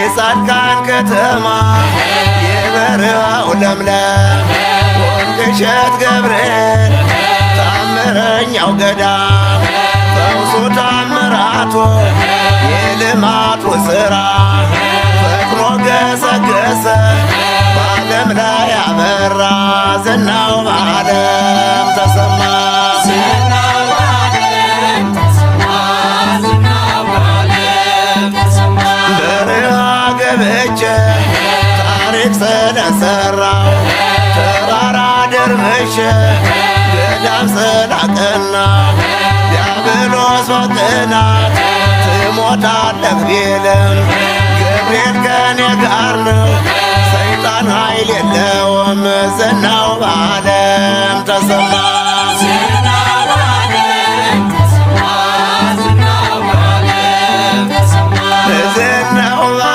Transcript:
የጻድቃን ከተማ የበረሃው ለምለም ወንቅሸት ገብርኤል ታምረኛው ገዳም ፈውሱ ታምራቱ የልማቱ ሥራ ፈጥኖ ገሰገሰ በዓለም ላይ አበራ ዝናው በዓለም ተሰማ። ዝናው በዓለም ተሰማ፣ ዝናው በዓለም ተሰማ። በረሃ ገብቼ ታሪክ ስለሰራው፣ ተራራ ደርምሼ ገዳም ስላቀናው፣ ዲያብሎስ በቅናት ትሞታለህ ቢልም